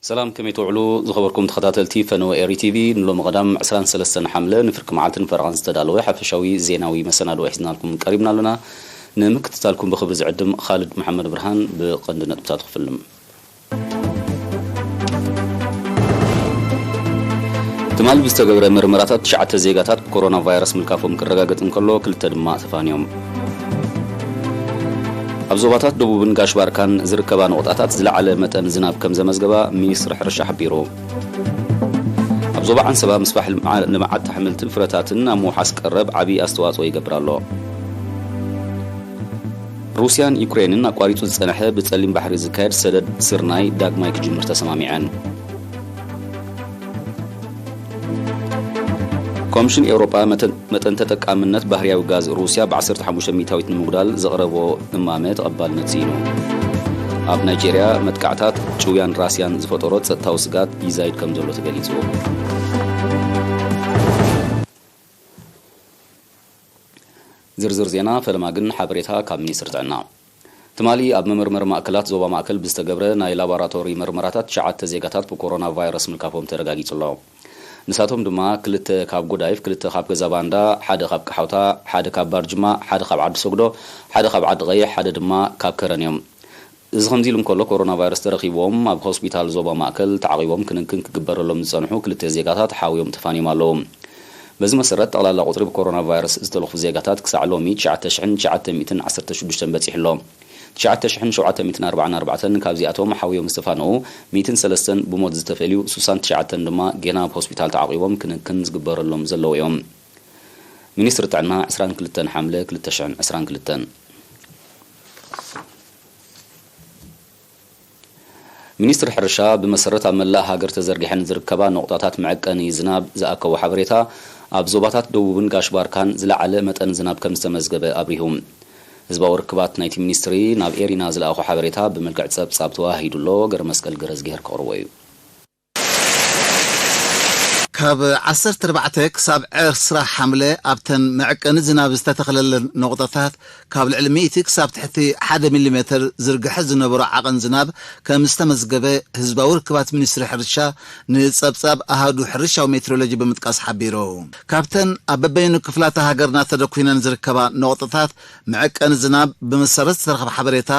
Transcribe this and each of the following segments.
ሰላም፣ ከመይ ትውዕሉ ዝኸበርኩም ተኸታተልቲ ፈነወ ኤሪ ቲቪ? ንሎሚ ቀዳም ዕስራን ሰለስተን ሓምለ ንፍርቂ መዓልትን ፈረቓን ዝተዳለወ ሓፈሻዊ ዜናዊ መሰናድኦ ሒዝናልኩም ቀሪብና ኣለና። ንምክትታልኩም ብኽብሪ ዝዕድም ኻልድ መሓመድ ብርሃን። ብቐንዲ ነጥብታት ክፍልም። ትማሊ ብዝተገብረ ምርመራታት ትሽዓተ ዜጋታት ብኮሮና ቫይረስ ምልካፎም ክረጋገጽ እንከሎ፣ ክልተ ድማ ተፋንዮም። ኣብ ዞባታት ደቡብን ጋሽ ባርካን ዝርከባ ነቑጣታት ዝለዓለ መጠን ዝናብ ከም ዘመዝገባ ሚኒስትሪ ሕርሻ ሓቢሩ። ኣብ ዞባ ዓንሰባ ምስፋሕ ልምዓ-፣ ልምዓት ኣሕምልትን ፍረታትን ኣብ ምውሓስ ቀረብ ዓብዪ ኣስተዋፅኦ ይገብር ኣሎ። ሩስያን ዩክሬንን ኣቋሪጹ ዝጸንሐ ብጸሊም ባሕሪ ዝካየድ ሰደድ ስርናይ ዳግማይ ክጅምር ተሰማሚዐን። ኮሚሽን ኤውሮጳ መተን-፣ መጠን ተጠቃምነት ባህርያዊ ጋዝ ሩስያ ብ ዓሰርተ ሓሙሽተ ሚእታዊት ንምጉዳል ዘቕረቦ እማመ ተቐባልነት ስኢኑ። ኣብ ናይጄርያ መጥቃዕታት ጭውያን ራስያን ዝፈጠሮ ጸጥታዊ ስጋት ይዛይድ ከም ዘሎ ተገሊጹ። ዝርዝር ዜና፣ ፈለማ ግን ሓበሬታ ካብ ሚኒስትሪ ጥዕና። ትማሊ ኣብ መመርመሪ ማእከላት ዞባ ማእከል ብዝተገብረ ናይ ላቦራቶሪ መርመራታት ትሽዓተ ዜጋታት ብኮሮና ቫይረስ ምልካፎም ተረጋጊጹ ኣሎ። ንሳቶም ድማ ክልተ ካብ ጎዳይፍ፣ ክልተ ካብ ገዛ ባንዳ፣ ሓደ ካብ ቀሓውታ፣ ሓደ ካብ ባርጅማ፣ ሓደ ካብ ዓዲ ሰጉዶ፣ ሓደ ካብ ዓዲ ቀይሕ፣ ሓደ ድማ ካብ ከረን እዮም። እዚ ከምዚ ኢሉ እንከሎ፣ ኮሮና ቫይረስ ተረኺብዎም ኣብ ሆስፒታል ዞባ ማእከል ተዓቒቦም ክንክን ክግበረሎም ዝጸንሑ ክልተ ዜጋታት ሓውዮም ተፋንዮም ኣለዉ። በዚ መሰረት፣ ጠቕላላ ቁጽሪ ብኮሮና ቫይረስ ዝተለኽፉ ዜጋታት ክሳዕ ሎሚ ትሽዓተ ሽሕን ትሽዓተ ሚእትን ዓሰርተ ሽዱሽተን በጺሑ ኣሎ። ትሽዓተ ሽሕን ሸውዓተ ሚእትን ኣርባዓን ኣርባዕተን ካብዚኣቶም ሓውዮም ዝተፋነዉ ሚእትን ሰለስተን ብሞት ዝተፈልዩ፣ ሱሳን ትሽዓተን ድማ ጌና ኣብ ሆስፒታል ተዓቒቦም ክንክን ዝግበረሎም ዘለዉ እዮም። ሚኒስትሪ ጥዕና፣ ዕስራን ክልተን ሓምለ ክልተ ሽሕን ዕስራን ክልተን። ሚኒስትሪ ሕርሻ ብመሰረት ኣብ መላእ ሃገር ተዘርጊሐን ዝርከባ ነቑጣታት መዐቀኒ ዝናብ ዝኣከቦ ሓበሬታ፣ ኣብ ዞባታት ደቡብን ጋሽ ባርካን ዝለዓለ መጠን ዝናብ ከም ዝተመዝገበ ኣብሪሁ። ህዝባዊ ርክባት ናይቲ ሚኒስትሪ ናብ ኤሪና ዝለኣኾ ሓበሬታ ብመልክዕ ጸብጻብ ተወሃሂዱ ኣሎ። ገረመስቀል ገረዝግሄር ከቕርቦ እዩ። ካብ ዓሰርተ ኣርባዕተ ክሳብ ዕስራ ሓምለ ኣብተን መዐቀኒ ዝናብ ዝተተኽለለን ነቑጣታት ካብ ልዕሊ ሚእቲ ክሳብ ትሕቲ ሓደ ሚሊሜተር ዝርግሐ ዝነበሮ ዓቐን ዝናብ ከም ዝተመዝገበ ህዝባዊ ርክባት ሚኒስትሪ ሕርሻ ንጸብጻብ ኣሃዱ ሕርሻዊ ሜትሮሎጂ ብምጥቃስ ሓቢሩ። ካብተን ኣብ በበይኑ ክፍላተ ሃገርና ተደኲነን ዝርከባ ነቑጣታት መዐቀኒ ዝናብ ብመሰረት ዝተረኸበ ሓበሬታ፣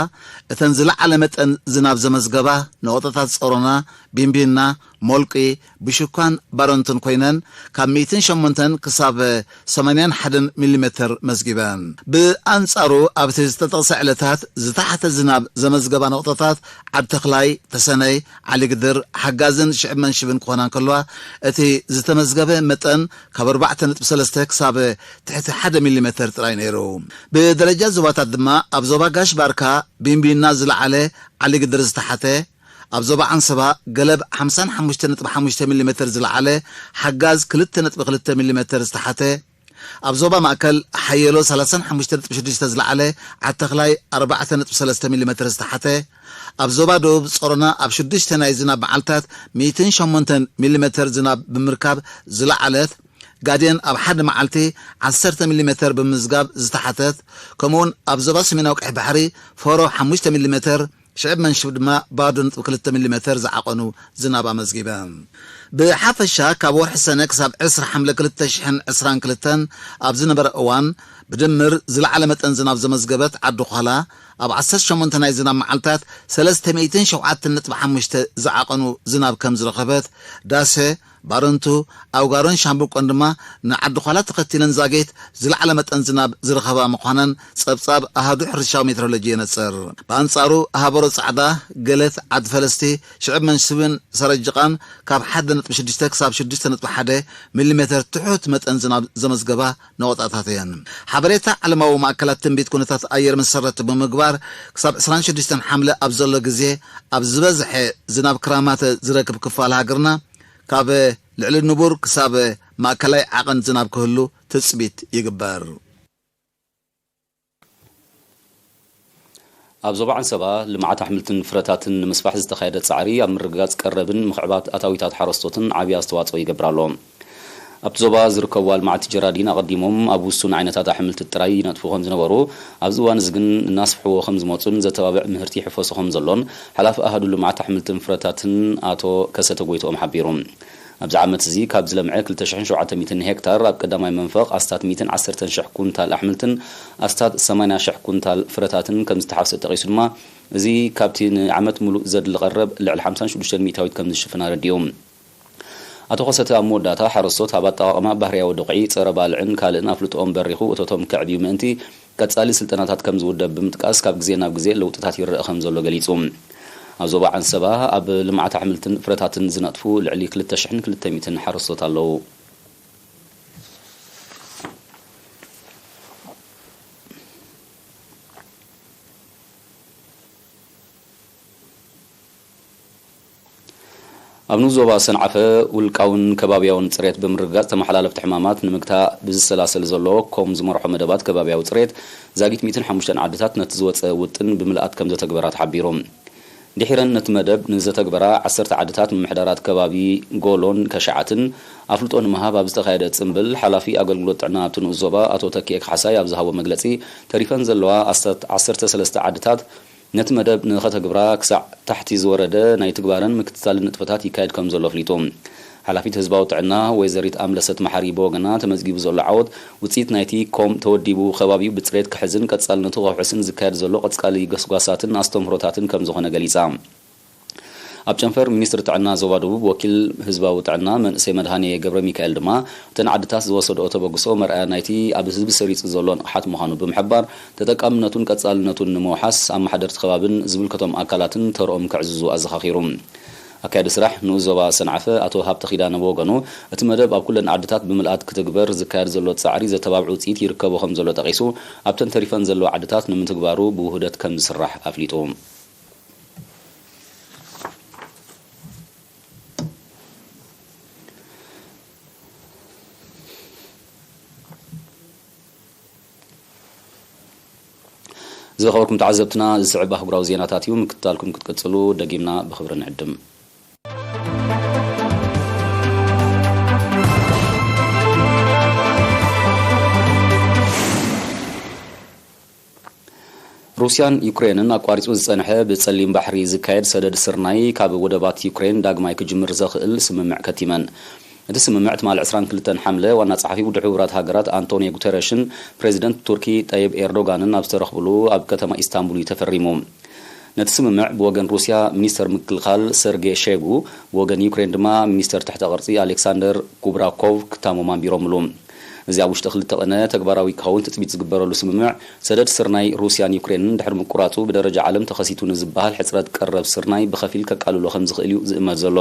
እተን ዝለዓለ መጠን ዝናብ ዘመዝገባ ነቑጣታት ጾሮና፣ ቢንቢና፣ ሞልቂ፣ ብሽኳን ባረንቱን ኮይነን፣ ካብ ሚእትን ሸሞንተን ክሳብ ሰማንያን ሓደን ሚሊሜተር መዝጊበን። ብኣንጻሩ፣ ኣብቲ ዝተጠቕሰ ዕለታት ዝተሓተ ዝናብ ዘመዝገባ ነቑጣታት ዓድ ተኽላይ፣ ተሰነይ፣ ዓሊግድር፣ ሓጋዝን ሽዕብ መንሽብን ክኾና እንከለዋ፣ እቲ ዝተመዝገበ መጠን ካብ ኣርባዕተ ነጥቢ ሰለስተ ክሳብ ትሕቲ ሓደ ሚሊሜተር ጥራይ ነይሩ። ብደረጃ ዞባታት ድማ፣ ኣብ ዞባ ጋሽ ባርካ ቢንቢና ዝለዓለ፣ ዓሊግድር ዝተሓተ፣ ኣብ ዞባ ዓንሰባ ገለብ ሓምሳን ሓሙሽተ ነጥቢ ሓሙሽተ ሚሊሜተር ዝለዓለ፣ ሓጋዝ ክልተ ነጥቢ ክልተ ሚሊሜተር ዝተሓተ፣ ኣብ ዞባ ማእከል ሓየሎ ሰላሳን ሓሙሽተ ነጥቢ ሽዱሽተ ዝለዓለ፣ ዓተኽላይ ኣርባዕተ ነጥቢ ሰለስተ ሚሊሜተር ዝተሓተ፣ ኣብ ዞባ ደቡብ ጾሮና ኣብ ሽዱሽተ ናይ ዝናብ መዓልታት ሚእትን ሸሞንተን ሚሊሜተር ዝናብ ብምርካብ ዝለዓለት፣ ጋዴን ኣብ ሓደ መዓልቲ ዓሰርተ ሚሊሜተር ብምምዝጋብ ዝተሓተት፣ ከምኡውን ኣብ ዞባ ሰሜናዊ ቀይሕ ባሕሪ ፈሮ ሓሙሽተ ሚሊሜተር፣ ሽዕብ መንሽብ ድማ ባዶ ነጥቢ ክልተ ሚሊሜተር ዝዓቐኑ ዝናብ ኣመዝጊበ። ብሓፈሻ ካብ ወርሒ ሰነ ክሳብ ዕስራ ሓምለ ክልተ ሽሕን ዕስራን ክልተን ኣብ ዝነበረ እዋን ብድምር ዝለዓለ መጠን ዝናብ ዘመዝገበት ዓዲ ዃላ ኣብ ዓሰርተ ሸሞንተ ናይ ዝናብ መዓልታት ሰለስተ ሚእትን ሸውዓተን ነጥቢ ሓሙሽተ ዝዓቐኑ ዝናብ ከም ዝረኸበት ዳሰ ባረንቱ፣ ኣውጋሮን ሻምብቆን ድማ ንዓዲ ዃላ ተኸቲለን ዛጌት ዝለዓለ መጠን ዝናብ ዝረኸባ ምዃነን ጸብጻብ ኣሃዱ ሕርሻዊ ሜትሮሎጂ የነጽር። ብኣንጻሩ፣ ሃበሮ ጻዕዳ፣ ገለት፣ ዓድ ፈለስቲ፣ ሽዕብ መንስብን ሰረጅቓን ካብ ሓደ ነጥቢ ሽዱሽተ ክሳብ ሽዱሽተ ነጥቢ ሓደ ሚሊሜተር ትሑት መጠን ዝናብ ዘመዝገባ ነቑጣታት እየን። ሓበሬታ ዓለማዊ ማእከላት ትንቢት ኩነታት ኣየር መሰረት ብምግባር፣ ክሳብ ዕስራን ሽዱሽተን ሓምለ ኣብ ዘሎ ግዜ ኣብ ዝበዝሐ ዝናብ ክራማት ዝረክብ ክፋል ሃገርና፣ ካብ ልዕሊ ንቡር ክሳብ ማእከላይ ዓቐን ዝናብ ክህሉ ትጽቢት ይግበር። ኣብ ዞባ ዓንሰባ ልምዓት ኣሕምልትን ፍረታትን ንምስፋሕ ዝተኻየደ ጻዕሪ ኣብ ምርግጋጽ ቀረብን ምኽዕባት ኣታዊታት ሓረስቶትን ዓቢ ኣስተዋጽኦ ይገብር ኣሎ። ኣብቲ ዞባ ዝርከቡ ኣልማዕቲ ጀራዲን ኣቐዲሞም ኣብ ውሱን ዓይነታት ኣሕምልቲ ጥራይ ይነጥፉ ከም ዝነበሩ፣ ኣብዚ እዋን እዚ ግን እናስፍሕዎ ከም ዝመጹን ዘተባብዕ ምህርቲ ይሕፈሱ ከም ዘሎን ሓላፊ ኣሃዱ ልምዓት ኣሕምልትን ፍረታትን ኣቶ ከሰተ ጎይትኦም ሓቢሩ። ኣብዚ ዓመት እዚ ካብ ዝለምዐ ክልተ ሽሕን ሸውዓተ ሚእትን ሄክታር ኣብ ቀዳማይ መንፈቕ ኣስታት ሚእትን ዓሰርተን ሽሕ ኩንታል ኣሕምልትን ኣስታት ሰማንያ ሽሕ ኩንታል ፍረታትን ከም ዝተሓፍሰ ጠቒሱ ድማ፣ እዚ ካብቲ ንዓመት ሙሉእ ዘድሊ ቀረብ ልዕሊ ሓምሳን ሽዱሽተን ሚእታዊት ከም ዝሽፍን ኣረዲኡ። ኣቶ ከሰተ ኣብ መወዳእታ ሓረስቶት ኣብ ኣጠቓቕማ ባህርያዊ ድኹዒ፣ ጸረ ባልዕን ካልእን ኣፍልጦኦም በሪኹ እቶቶም ከዕብዩ ምእንቲ ቀጻሊ ስልጠናታት ከም ዝውደብ ብምጥቃስ፣ ካብ ግዜ ናብ ግዜ ለውጥታት ይረአ ከም ዘሎ ገሊጹ። ኣብ ዞባ ዓንሰባ ኣብ ልምዓት ኣሕምልትን ፍረታትን ዝነጥፉ ልዕሊ ክልተ ሽሕን ክልተ ሚእትን ሓረስቶት ኣለዉ። ኣብ ንኡስ ዞባ ሰንዓፈ ውልቃውን ከባብያውን ጽሬት ብምርግጋጽ ተመሓላለፍቲ ሕማማት ንምግታእ ብዝሰላሰል ዘሎ ኮም ዝመርሖ መደባት ከባብያዊ ጽሬት፣ ዛጊት ሚእትን ሓሙሽተን ዓድታት ነቲ ዝወጸ ውጥን ብምልኣት ከም ዘተግበራ ተሓቢሩ። ድሒረን ነቲ መደብ ንዘተግበራ ዓሰርተ ዓድታት ምምሕዳራት ከባቢ ጎሎን ከሸዓትን ኣፍልጦ ንምሃብ ኣብ ዝተኻየደ ጽምብል፣ ሓላፊ ኣገልግሎት ጥዕና ኣብቲ ንኡስ ዞባ ኣቶ ተኪኤ ካሕሳይ ኣብ ዝሃቦ መግለጺ፣ ተሪፈን ዘለዋ ኣስታት ዓሰርተ ሰለስተ ዓድታት ነቲ መደብ ንኸተግብራ ክሳዕ ታሕቲ ዝወረደ ናይ ትግባረን ምክትታልን ንጥፈታት ይካየድ ከም ዘሎ ኣፍሊጡ። ሓላፊት ህዝባዊ ጥዕና ወይዘሪት ኣምለሰት መሓሪ ብወገና፣ ተመዝጊቡ ዘሎ ዓወት ውፅኢት ናይቲ ኮም ተወዲቡ፣ ከባቢኡ ብፅሬት ክሕዝን ቀፃልነቱ ከውሕስን ዝካየድ ዘሎ ቀፃሊ ገስጓሳትን ኣስተምህሮታትን ከም ዝኾነ ገሊፃ። ኣብ ጨንፈር ሚኒስትሪ ጥዕና ዞባ ደቡብ ወኪል ህዝባዊ ጥዕና መንእሰይ መድሃኔ ገብረ ሚካኤል ድማ፣ እተን ዓድታት ዝወሰድኦ ተበግሶ መርኣያ ናይቲ ኣብ ህዝቢ ሰሪጹ ዘሎ ንቕሓት ምዃኑ ብምሕባር፣ ተጠቃምነቱን ቀጻልነቱን ንምውሓስ ኣመሓደርቲ ከባብን ዝምልከቶም ኣካላትን ተርኦም ከዕዝዙ ኣዘኻኺሩ። ኣካያዲ ስራሕ ንኡስ ዞባ ሰንዓፈ ኣቶ ሃብተ ኪዳነ ብወገኑ፣ እቲ መደብ ኣብ ኩለን ዓድታት ብምልኣት ክትግበር ዝካየድ ዘሎ ጻዕሪ ዘተባብዕ ውጽኢት ይርከቦ ከም ዘሎ ጠቒሱ፣ ኣብተን ተሪፈን ዘለዋ ዓድታት ንምትግባሩ ብውህደት ከም ዝስራሕ ኣፍሊጡ። ዝኸበርኩም ተዓዘብትና፣ ዝስዕብ ኣህጉራዊ ዜናታት እዩ። ምክትታልኩም ክትቅጽሉ ደጊምና ብኽብሪ ንዕድም። ሩስያን ዩክሬንን ኣቋሪጹ ዝጸንሐ ብጸሊም ባሕሪ ዝካየድ ሰደድ ስርናይ ካብ ወደባት ዩክሬን ዳግማይ ክጅምር ዘኽእል ስምምዕ ከቲመን። እቲ ስምምዕ ትማሊ ዕስራን ክልተን ሓምለ ዋና ጸሓፊ ውድብ ሕቡራት ሃገራት ኣንቶኒዮ ጉተረሽን ፕሬዚደንት ቱርኪ ጠይብ ኤርዶጋንን ኣብ ዝተረኽብሉ ኣብ ከተማ ኢስታንቡል እዩ ተፈሪሙ። ነቲ ስምምዕ ብወገን ሩስያ ሚኒስተር ምክልኻል ሰርጌ ሼጉ፣ ብወገን ዩክሬን ድማ ሚኒስተር ትሕተ ቅርጺ ኣሌክሳንደር ኩብራኮቭ ክታሞም ኣንቢሮምሉ። እዚ ኣብ ውሽጢ ክልተ ቅነ ተግባራዊ ክኸውን ትጽቢት ዝግበረሉ ስምምዕ፣ ሰደድ ስርናይ ሩስያን ዩክሬንን ድሕሪ ምቁራጹ ብደረጃ ዓለም ተኸሲቱ ንዝበሃል ሕጽረት ቀረብ ስርናይ ብኸፊል ከቃልሎ ከም ዝኽእል እዩ ዝእመት ዘሎ።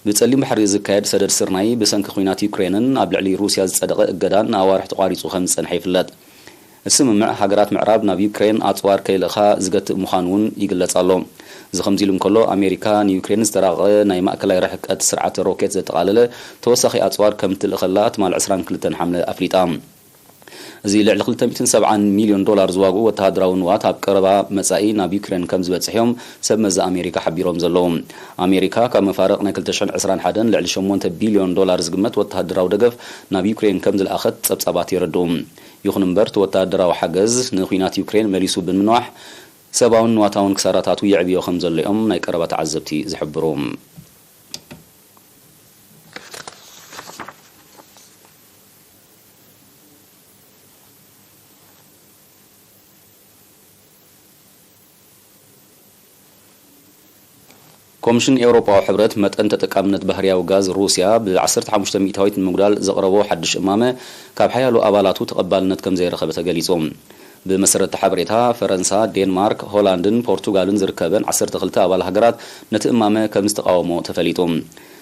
ብጸሊም ባሕሪ ዝካየድ ሰደድ ስርናይ ብሰንኪ ኲናት ዩክሬንን ኣብ ልዕሊ ሩስያ ዝጸደቐ እገዳን ንኣዋርሕ ተቋሪጹ ከም ዝጸንሐ ይፍለጥ። እቲ ስምምዕ ሃገራት ምዕራብ ናብ ዩክሬን ኣጽዋር ከይልእኻ ዝገትእ ምዃኑ እውን ይግለጽ ኣሎ። እዚ ከምዚ ኢሉ እንከሎ፣ ኣሜሪካ ንዩክሬን ዝተራቐቐ ናይ ማእከላይ ርሕቀት ስርዓተ ሮኬት ዘጠቓለለ ተወሳኺ ኣጽዋር ከም ትልእኸላ ትማል ዕስራን ክልተን ሓምለ ኣፍሊጣ። እዚ ልዕሊ ክልተ ሚእትን ሰብዓን ሚልዮን ዶላር ዝዋግኡ ወተሃደራዊ ንዋት ኣብ ቀረባ መጻኢ ናብ ዩክሬን ከም ዝበጽሕ እዮም ሰብ መዚ ኣሜሪካ ሓቢሮም ዘለዉ። ኣሜሪካ ካብ መፋርቕ ናይ ክልተ ሽሕን ዕስራን ሓደን ልዕሊ ሸሞንተ ቢልዮን ዶላር ዝግመት ወተሃደራዊ ደገፍ ናብ ዩክሬን ከም ዝለኣኸት ጸብጻባት የረድኡ። ይኹን እምበር፣ እቲ ወተሃደራዊ ሓገዝ ንኲናት ዩክሬን መሊሱ ብምንዋሕ፣ ሰብኣውን ንዋታውን ክሳራታቱ የዕብዮ ከም ዘሎ እዮም ናይ ቀረባ ተዓዘብቲ ዝሕብሩ። ኮሚሽን ኤውሮጳዊ ሕብረት መጠን ተጠቃምነት ባህርያዊ ጋዝ ሩስያ ብ ዓሰርተ ሓሙሽተ ሚእታዊት ንምጉዳል ዘቕረቦ ሓድሽ እማመ፣ ካብ ሓያሎ ኣባላቱ ተቐባልነት ከም ዘይረኸበ ተገሊጹ። ብመሰረት እቲ ሓበሬታ፣ ፈረንሳ፣ ዴንማርክ፣ ሆላንድን ፖርቱጋልን ዝርከበን ዓሰርተ ክልተ ኣባል ሃገራት ነቲ እማመ ከም ዝተቓወሞ ተፈሊጡ።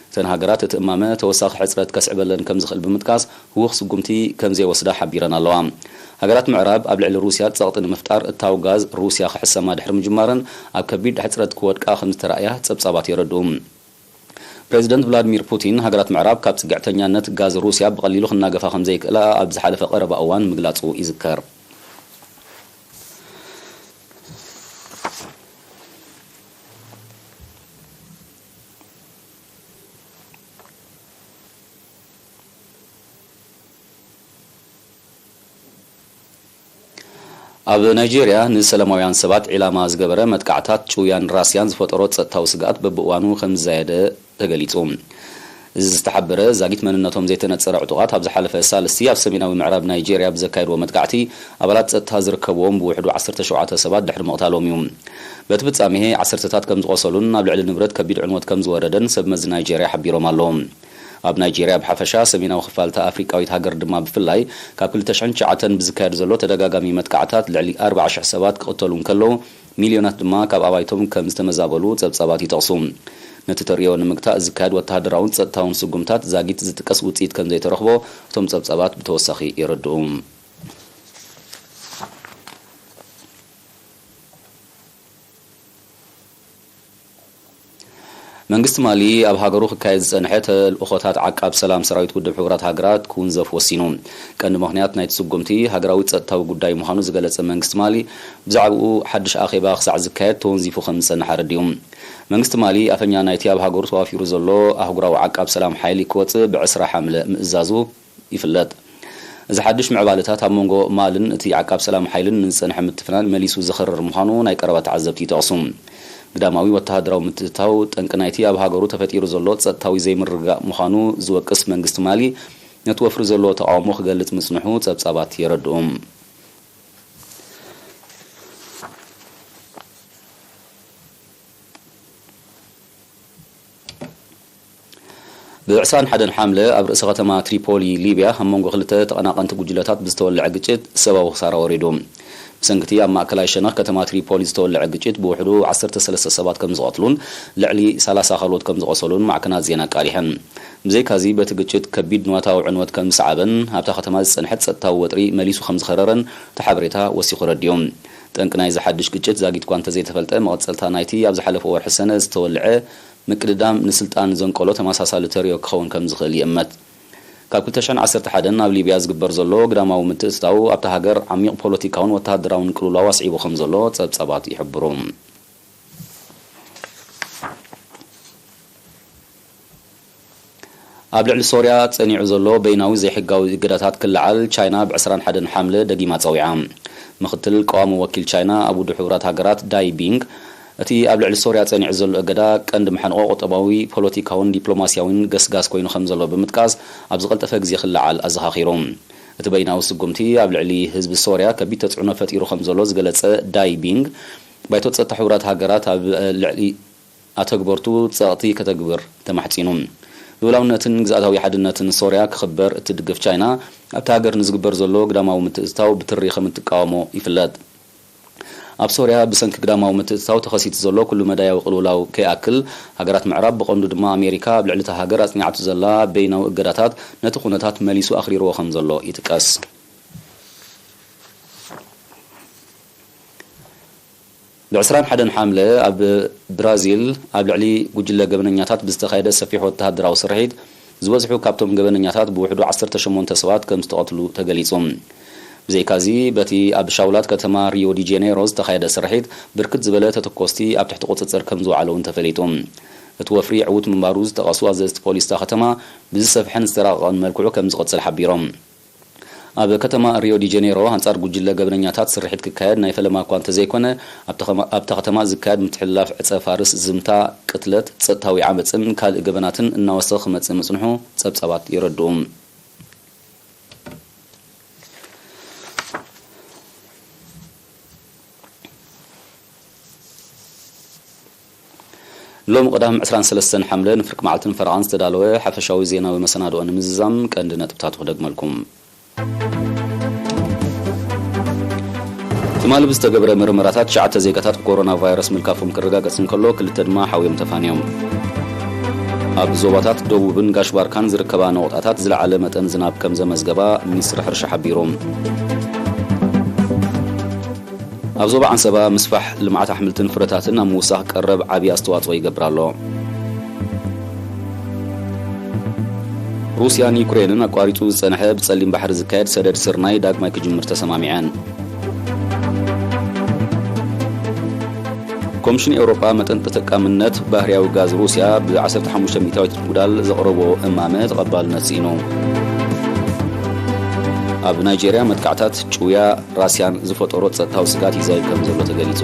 እተን ሃገራት እቲ እማመ ተወሳኺ ሕጽረት ከስዕበለን ከም ዝኽእል ብምጥቃስ፣ ህዉኽ ስጉምቲ ከም ዘይወስዳ ሓቢረን ኣለዋ። ሃገራት ምዕራብ ኣብ ልዕሊ ሩስያ ጸቕጢ ንምፍጣር እታው ጋዝ ሩስያ ክሕሰማ ድሕሪ ምጅማረን፣ ኣብ ከቢድ ሕጽረት ክወድቃ ከም ዝተራእያ ጸብጻባት የረድኡ። ፕሬዚደንት ቭላድሚር ፑቲን፣ ሃገራት ምዕራብ ካብ ጽግዕተኛነት ጋዝ ሩስያ ብቐሊሉ ክናገፋ ከም ዘይክእላ ኣብ ዝሓለፈ ቀረባ እዋን ምግላጹ ይዝከር። ኣብ ናይጄርያ ንሰላማውያን ሰባት ዒላማ ዝገበረ መጥቃዕታት ጭውያን ራስያን ዝፈጠሮ ጸጥታዊ ስግኣት በብእዋኑ ከም ዝዛየደ ተገሊጹ። እዚ ዝተሓበረ ዛጊት መንነቶም ዘይተነጸረ ዕጡቓት ኣብ ዝሓለፈ ሳልስቲ ኣብ ሰሜናዊ ምዕራብ ናይጄርያ ብዘካየድዎ መጥቃዕቲ ኣባላት ጸጥታ ዝርከብዎም ብውሕዱ ዓሰርተ ሸውዓተ ሰባት ድሕሪ ምቕታሎም እዩ። በቲ ፍጻሜ ዓሰርተታት ከም ዝቖሰሉን ኣብ ልዕሊ ንብረት ከቢድ ዕንወት ከም ዝወረደን ሰብ መዚ ናይጄርያ ሓቢሮም ኣለዉ። ኣብ ናይጄርያ ብሓፈሻ፣ ሰሜናዊ ክፋል እታ ኣፍሪቃዊት ሃገር ድማ ብፍላይ፣ ካብ ክልተ ሽሕን ትሽዓተን ብዝካየድ ዘሎ ተደጋጋሚ መጥቃዕታት ልዕሊ ኣርባዓ ሽሕ ሰባት ክቕተሉ እንከለዉ፣ ሚልዮናት ድማ ካብ ኣባይቶም ከም ዝተመዛበሉ ጸብጻባት ይጠቕሱ። ነቲ ተርእዮ ንምግታእ ዝካየድ ወተሃደራውን ጸጥታውን ስጉምታት ዛጊት ዝጥቀስ ውጽኢት ከም ዘይተረኽቦ እቶም ጸብጻባት ብተወሳኺ የረድኡ። መንግስቲ ማሊ ኣብ ሃገሩ ክካየድ ዝጸንሐ ተልእኾታት ዓቃብ ሰላም ሰራዊት ውድብ ሕቡራት ሃገራት ክውንዘፍ ወሲኑ። ቀንዲ ምኽንያት ናይቲ ስጉምቲ ሃገራዊ ጸጥታዊ ጉዳይ ምዃኑ ዝገለጸ መንግስቲ ማሊ፣ ብዛዕባኡ ሓድሽ ኣኼባ ክሳዕ ዝካየድ ተወንዚፉ ከም ዝጸንሐ ኣረዲኡ። መንግስቲ ማሊ ኣፈኛ ናይቲ ኣብ ሃገሩ ተዋፊሩ ዘሎ ኣህጉራዊ ዓቃብ ሰላም ሓይሊ ክወጽእ ብዕስራ ሓምለ ምእዛዙ ይፍለጥ። እዚ ሓድሽ ምዕባለታት ኣብ መንጎ ማልን እቲ ዓቃብ ሰላም ሓይልን ንዝጸንሐ ምትፍናን መሊሱ ዘኽርር ምዃኑ ናይ ቀረባ ተዓዘብቲ ይጠቕሱ። ግዳማዊ ወተሃደራዊ ምትእትታው ጠንቂ ናይቲ ኣብ ሃገሩ ተፈጢሩ ዘሎ ጸጥታዊ ዘይምርግጋእ ምዃኑ ዝወቅስ መንግስቲ ማሊ፣ ነቲ ወፍሪ ዘሎ ተቓውሞ ክገልጽ ምጽንሑ ጸብጻባት የረድኡ። ብ ዕስራን ሓደን ሓምለ ኣብ ርእሲ ከተማ ትሪፖሊ ሊብያ ኣብ መንጎ ክልተ ተቐናቐንቲ ጉጅለታት ብዝተወልዐ ግጭት ሰብኣዊ ክሳራ ወሪዱ። ብሰንክቲ ኣብ ማእከላይ ሸነኽ ከተማ ትሪፖሊ ዝተወልዐ ግጭት ብውሕዱ ዓሰርተ ሰለስተ ሰባት ከም ዝቐትሉን ልዕሊ ሰላሳ ካልኦት ከም ዝቖሰሉን ማዕከናት ዜና ኣቃሊሐን። ብዘይካዚ በቲ ግጭት ከቢድ ንዋታዊ ዕንወት ከም ዝሰዓበን ኣብታ ከተማ ዝጸንሐት ጸጥታዊ ወጥሪ መሊሱ ከም ዝኸረረን እቲ ሓበሬታ ወሲኹ ረዲኡ። ጠንቂ ናይዚ ሓድሽ ግጭት ዛጊት እኳ እንተዘይተፈልጠ፣ መቐጸልታ ናይቲ ኣብ ዝሓለፈ ወርሒ ሰነ ዝተወልዐ ምቅድዳም ንስልጣን ዘንቀሎ ተመሳሳሊ ተርእዮ ክኸውን ከም ዝኽእል ይእመት። ካብ ክልተ ሽሕን ዓሰርተ ሓደን ኣብ ሊብያ ዝግበር ዘሎ ግዳማዊ ምትእትታው ኣብታ ሃገር ዓሚቕ ፖለቲካውን ወተሃደራውን ቅልውላው ኣስዒቡ ከም ዘሎ ጸብጻባት ይሕብሩ። ኣብ ልዕሊ ሶርያ ጸኒዑ ዘሎ በይናዊ ዘይሕጋዊ እገዳታት ክለዓል ቻይና ብ ዕስራን ሓደን ሓምለ ደጊማ ጸዊዓ። ምኽትል ቀዋሚ ወኪል ቻይና ኣብ ውድብ ሕቡራት ሃገራት ዳይ ቢንግ፣ እቲ ኣብ ልዕሊ ሶርያ ጸኒዑ ዘሎ እገዳ ቀንዲ መሓንቆ ቁጠባዊ፣ ፖለቲካውን ዲፕሎማስያውን ገስጋስ ኮይኑ ከም ዘሎ ብምጥቃስ፣ ኣብ ዝቐልጠፈ ግዜ ክለዓል ኣዘኻኺሩ። እቲ በይናዊ ስጉምቲ ኣብ ልዕሊ ህዝቢ ሶርያ ከቢድ ተጽዕኖ ፈጢሩ ከም ዘሎ ዝገለጸ ዳይ ቢንግ፣ ባይቶ ጸጥታ ሕቡራት ሃገራት ኣብ ልዕሊ ኣተግበርቱ ጸቕጢ ከተግብር ተማሕጺኑ። ልኡላውነትን ግዝኣታዊ ሓድነትን ሶርያ ክኽበር እትድግፍ ቻይና፣ ኣብታ ሃገር ንዝግበር ዘሎ ግዳማዊ ምትእትታው ብትሪ ከም እትቃወሞ ይፍለጥ። ኣብ ሶርያ ብሰንኪ ግዳማዊ ምትእትታው ተኸሲቱ ዘሎ ኩሉ መዳያዊ ቅልውላው ከይኣክል፣ ሃገራት ምዕራብ ብቐንዱ ድማ ኣሜሪካ ኣብ ልዕሊ እታ ሃገር ኣጽኒዓቶ ዘላ በይናዊ እገዳታት ነቲ ኩነታት መሊሱ ኣኽሪርዎ ከም ዘሎ ይጥቀስ። ብ ዕስራን ሓደን ሓምለ ኣብ ብራዚል ኣብ ልዕሊ ጉጅለ ገበነኛታት ብዝተኻየደ ሰፊሕ ወተሃደራዊ ስርሒት፣ ዝበዝሑ ካብቶም ገበነኛታት ብውሕዱ ዓሰርተ ሸሞንተ ሰባት ከም ዝተቐትሉ ተገሊጹ። ብዘይካዚ፣ በቲ ኣብ ሻውላት ከተማ ሪዮ ዲ ጄኔሮ ዝተኻየደ ስርሒት፣ ብርክት ዝበለ ተተኮስቲ ኣብ ትሕቲ ቁጽጽር ከም ዝወዓለ እውን ተፈሊጡ። እቲ ወፍሪ ዕዉት ምንባሩ ዝጠቐሱ ኣዘዝቲ ፖሊስ እታ ከተማ፣ ብዝሰፍሐን ዝተራቐቐን መልክዑ ከም ዝቕጽል ሓቢሮም። ኣብ ከተማ ሪዮ ዲ ጀኔሮ ኣንጻር ጉጅለ ገበነኛታት ስርሒት ክካየድ ናይ ፈለማ እኳ እንተዘይኮነ፣ ኣብታ ከማ-፣ ኣብታ ከተማ ዝካየድ ምትሕልላፍ ዕጸ ፋርስ፣ ዝምታ፣ ቅትለት፣ ጸጥታዊ ዓመጽን ካልእ ገበናትን እናወሰኸ ክመጽእ ምጽንሑ ጸብጻባት የረድኡ። ሎሚ ቀዳም ዕስራን ሰለስተን ሓምለ ንፍርቂ መዓልትን ፈረቓን ዝተዳለወ ሓፈሻዊ ዜናዊ መሰናድኦ ንምዝዛም ቀንዲ ነጥብታቱ ክደግመልኩም። ትማሊ ብዝተገብረ ምርመራታት ትሽዓተ ዜጋታት ብኮሮና ቫይረስ ምልካፎም ክረጋገጽ እንከሎ፣ ክልተ ድማ ሓውዮም ተፋንዮም። ኣብ ዞባታት ደቡብን ጋሽ ባርካን ዝርከባ ነቑጣታት ዝለዓለ መጠን ዝናብ ከም ዘመዝገባ ሚኒስትሪ ሕርሻ ሓቢሩ። ኣብ ዞባ ዓንሰባ ምስፋሕ ልምዓት ኣሕምልትን ፍረታትን ኣብ ምውሳኽ ቀረብ ዓቢ ኣስተዋጽኦ ይገብር ኣሎ። ሩስያን ዩክሬንን ኣቋሪጹ ዝጸንሐ ብጸሊም ባሕሪ ዝካየድ ሰደድ ስርናይ ዳግማይ ክጅምር ተሰማሚዐን። ኮሚሽን ኤውሮጳ መጠን ተጠቃምነት ባህርያዊ ጋዝ ሩስያ ብ ዓሰርተ ሓሙሽተ ሚእታዊት ምጉዳል ዘቕረቦ እማመ ተቐባልነት ስኢኑ። ኣብ ናይጄርያ መጥቃዕታት ጭውያ ራስያን ዝፈጠሮ ጸጥታዊ ስጋት ይዛይድ ከም ዘሎ ተገሊጹ።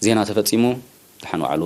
ዜና ተፈጺሙ። ደሓን ዋዕሉ።